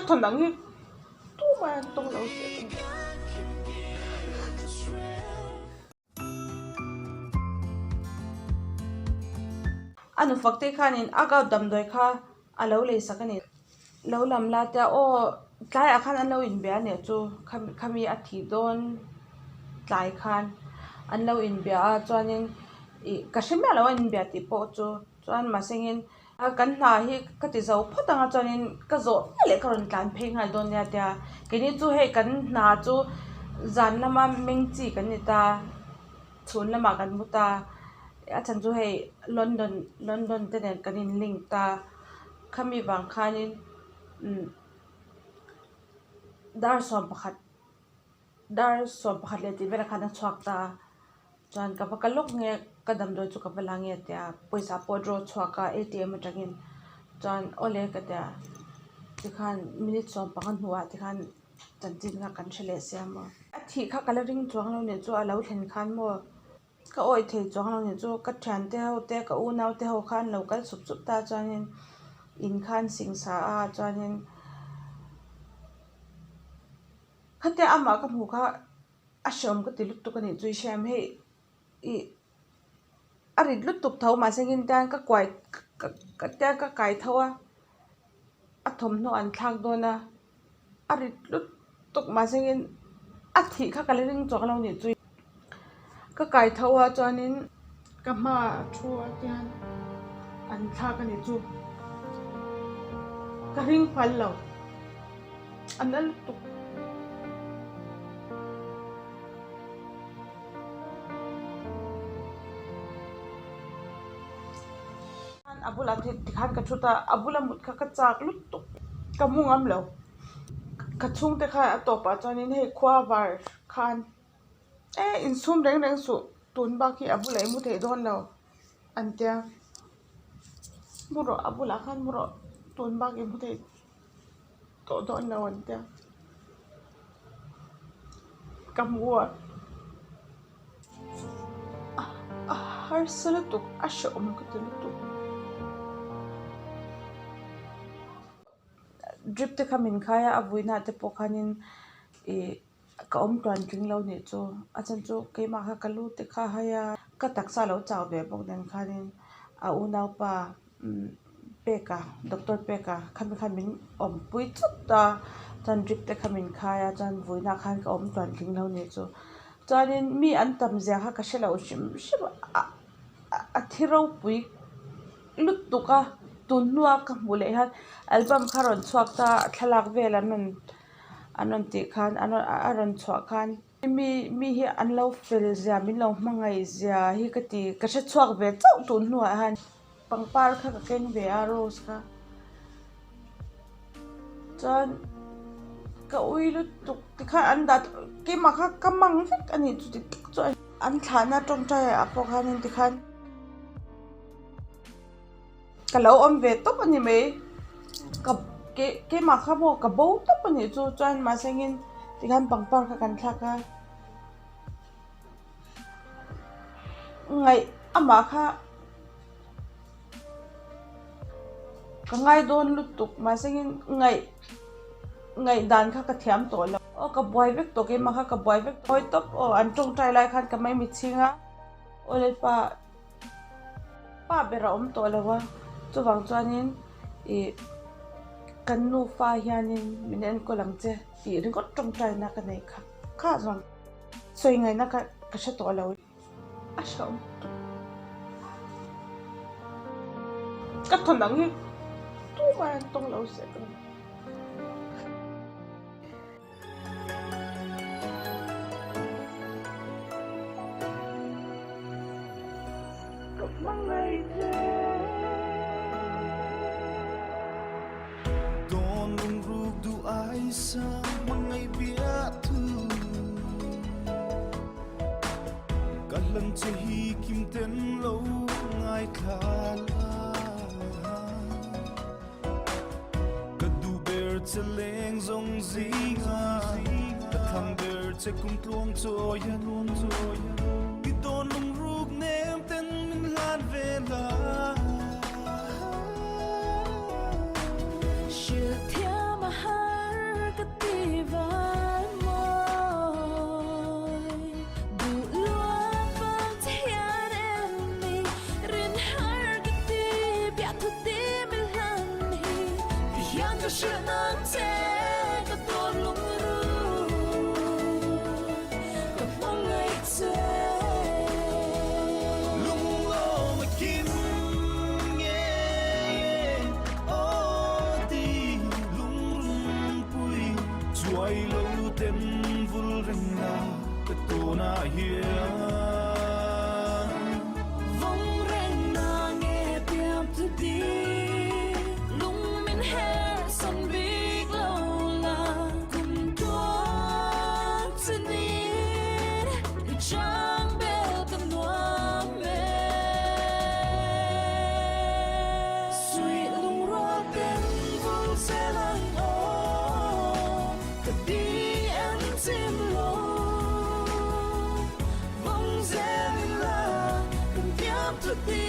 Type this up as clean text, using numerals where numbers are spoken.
thawn ang hi tumah an tawng lo se ka ni. A nufak te khanin a gout damdawi kha a lo lei sak a ni. Lo lam la tia aw tlaiah khan an lo inbia a nih chu khami a thih dawn tlai khan an lo inbia a chuanin ih ka hre miah lo a inbia tih pawh chu chuan mahsengin kan hna hi ka ti zo phawt ang a chuanin ka zawh miah leh ka rawn tlan phei nghal dawn nia tia keini chu hei kan hna chu zan lama meng chi kan ni ta chhun lamah kan mu ta a chhan chu hei London London te nen kan in link ta. Khami vang khanin umm dar 11 dar 11 leh tih velah khan a chhuak ta a chuan ka va kal lawk nge ka damdawi chu ka va la nge tia pawisa pawh draw chhuak a A_T_M atangin chuan awle ka tia tikhan minute 15 hnuah tikhan chanchin kha kan hre leh sia maw. A thih kha ka la ring chuang lo nih chu a lo thlen khan maw. Ka awih thei chuang lo nih chu ka thiante ho te ka unau te ho khan lo kal sup sup ta chuanin in khan singsa a chuanin khatia amah ka hmuh kha a hreawm ka ti lutuk a nih chu i hria em hei ih a rit lutuk tho mahse engin tan ka kuai ka tia ka kai tho a a thawmhnaw an thlak dawn a. A rit lutuk mahse hian a thih kha ka la ring chuang lo nih chu ka kai tho a chuanin ka hmaah a thu a tihian an thlak a nih chu ka ring phal lo a na lutuk. A bulah tikhan ka thut a, a bula mut kha ka chak lutuk ka mu ngam lo. Ka chhungte khan a tawpah chuanin hei khua var khan e insum reng reng suh tun bak hi a bulah i mu thei dawn lo an tia. Mu rawh a bulah khan mu rawh tun bak i mu thei tawh dawn lo an tia. Ka hmu a. A harsa lutuk a hrehawm ka ti lutuk. Drip te kha min khai a a vuina te pawh khanin ih ka awm tluan tling lo nih chu a chhan chu keimah kha ka lu te kha a hai a ka taksa a lo chau ve bawk nen khanin a unaupa umm peka doctor peka khami khan min awmpui chawt a chuan drip te kha min khai a chuan vawiinah khan ka awm tluan tling lo nih chu chuanin mi an tam zia kha ka hre lo hrim hrim a a thi ropui lutuk a tun hnua ka hmuh leh hian album kha rawn chhuak ta a thlalak vel an rawn an rawn tih khan an rawn a rawn chhuah khan mi mi hi an lo fel zia min lo hmangaih zia hi ka ti ka hre chhuak ve chauh tun hnuah hian. Pangpar kha ka keng ve a rose kha chuan ka ui lutuk tikhan an dah keimah kha ka mang vek a nih chu dik tak chuan an thlahna tawngtai ah pawh khanin tikhan ka lo awm ve tawp a ni mai ka ke keimah kha maw ka bo tawp a nih chu chuan mahse engin tikhan pangpar kha kan thlak a. Ngaih amah kha ka ngai dawn lutuk mahse in ngaih ngaih dan kha ka thiam tawh lo aw ka buai vek tawh keimah kha ka buai vek tawh tawp aw an tawngtai lai khan ka mai mitchhing a aw lalpa pa ber a awm tawh lo a chuvang chuanin ih kan nufa hianin min enkawl ang che tih ringawt tawngtai na ka nei kha kha zawng. Sawi ngaihna ka ka hre tawh lo. A hrehawm tuk. Ka thawn ang hi tumah an tawng lo se ka ni. Ka hmangaih che. Dawn lungruk duh ai sa hmangaih bia thu Ka hlan che hi kim ten lo ngaithla la Ka duh ber che leng zawng zinga Ka thlang ber che kum tluang chawi a I dawn lungruk nem ten min hlan ve la. Hrilh thiam a har. Ka hrilh nan che ka tawn lungruk ka hmangaih che. Lunglawm a kim nge aw ti lungrunpui chuai lo ten vul reng la ka tawnah hian. Vawng reng na nge piam tu di lung min her san bik lo la kum tuan che nin i chang bel ka nuam e. Suih lungrual ten vul zel ang aw ka di en chim lo vawng zel in la kan thiam tu di.